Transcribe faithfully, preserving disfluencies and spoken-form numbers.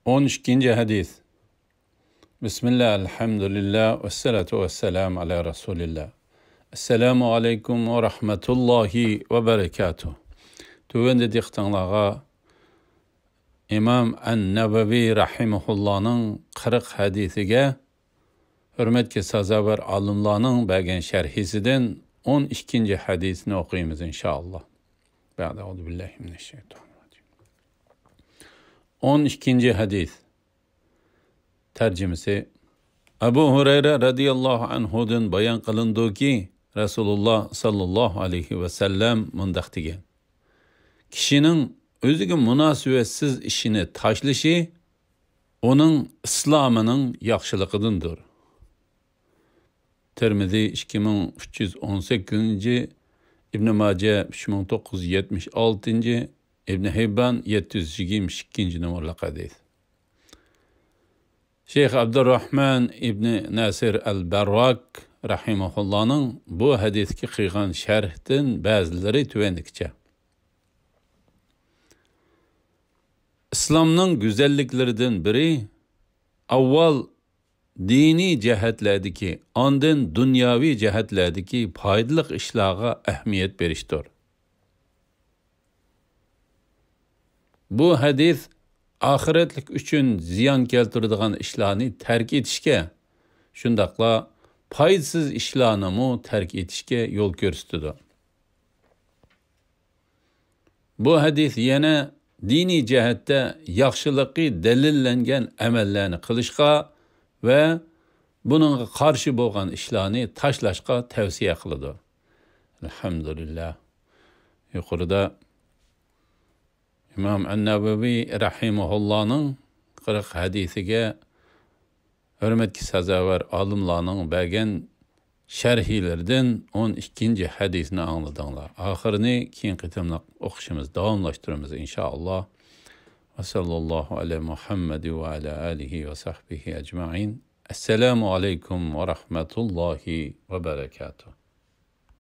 ئون ئىككىنچى ھەدىس. بىسمىللا، ئەلھەمدۇلىللا، ۋەسسالاتۇ ۋەسسالامۇ ئالا رەسۇلىللا. ئەسسالامۇ ئەلەيكۇم ۋە رەھمەتۇللاھى ۋە بەرىكاتۇھ. تۆۋەندە دىققىتىڭلارغا ئىمام ئەن-نەۋەۋى رەھىمەھۇللانىڭ قىرىق ھەدىسىگە ھۆرمەتكە سازاۋەر ئالىملارنىڭ بەرگەن شەرھىسىدىن ئون ئىككىنچى ھەدىسنى ئوقۇيمىز، ئىنشائاللا. بەئدە، ئەئۇزۇ بىللاھى مىنەششەيتانىر راجىم. ئون ئىككىنچى ھەدىس. تەرجىمىسى: ئەبۇ ھۇرەيرە رەزىياللاھۇ ئەنھۇدىن بايان قىلىنىدۇكى، رەسۇلۇللا ساللاللاھۇ ئەلەيھى ۋەسەللەم مۇنداق دېگەن: كىشىنىڭ ئۆزىگە مۇناسىۋەتسىز ئىشىنى تاشلىشى ئۇنىڭ ئىسلامىنىڭ ياخشىلىقىدىندۇر. تىرمىزى ئىككى مىڭ ئۈچ يۈز ئون سەككىزىنچى، ئىبن ماجە ئۈچ مىڭ توققۇز يۈز يەتمىش ئالتىنچى، ئىبن ھىببان يەتتە يۈز يىگىرمە ئىككىنچى نومۇرلۇق ھەدىس. شەيخ ئابدۇرراھمان ئىبن ناسىر ئەل بەرراك رەھىمەھۇللانىڭ بۇ ھەدىسكە قىلغان شەرھتىن بەزىلىرى تۆۋەندىكىچە. ئىسلامنىڭ گۈزەللىكلىرىدىن بىرى، ئاۋۋال دىنىي جەھەتلەردىكى، ئاندىن دۇنياۋى جەھەتلەردىكى پايدىلىق ئىشلارغا ئەھمىيەت بېرىشتۇر. بۇ ھەدىس ئاخىرەتلىك ئۈچۈن زىيان كەلتۈرىدىغان ئىشلارنى تەرك ئېتىشكە، شۇنداقلا پايدىسىز ئىشلارنىمۇ تەرك ئېتىشكە يول كۆرسىتىدۇ. بۇ ھەدىس يەنە دىنىي جەھەتتە ياخشىلىقى دەلىللەنگەن ئەمەللەرنى قىلىشقا ۋە بۇنىڭغا قارشى بولغان ئىشلارنى تاشلاشقا تەۋسىيە قىلىدۇ. ئەلھەمدۇلىللا. يۇقىرىدا ئىمام ئەننەۋەۋى رەھىمەھۇللانىڭ قىرىق ھەدىسىگە ھۆرمەتكە سازاۋەر ئالىملارنىڭ بەرگەن شەرھلىرىدىن ئون ئىككىنچى ھەدىسنى ئاڭلىدىڭلار. ئاخىرىنى كېيىنكى قېتىملىق ئوقۇشىمىز، داۋاملاشتۇرىمىز، ئىنشائاللا. ۋە ساللاللاھۇ ئەلا مۇھەممەد ۋە ئەلا ئالىھى ۋە سەھبىھى ئەجمەئىن. ئەسسالامۇ ئەلەيكۇم ۋە رەھمەتۇللاھى ۋە بەرەكاتۇھ.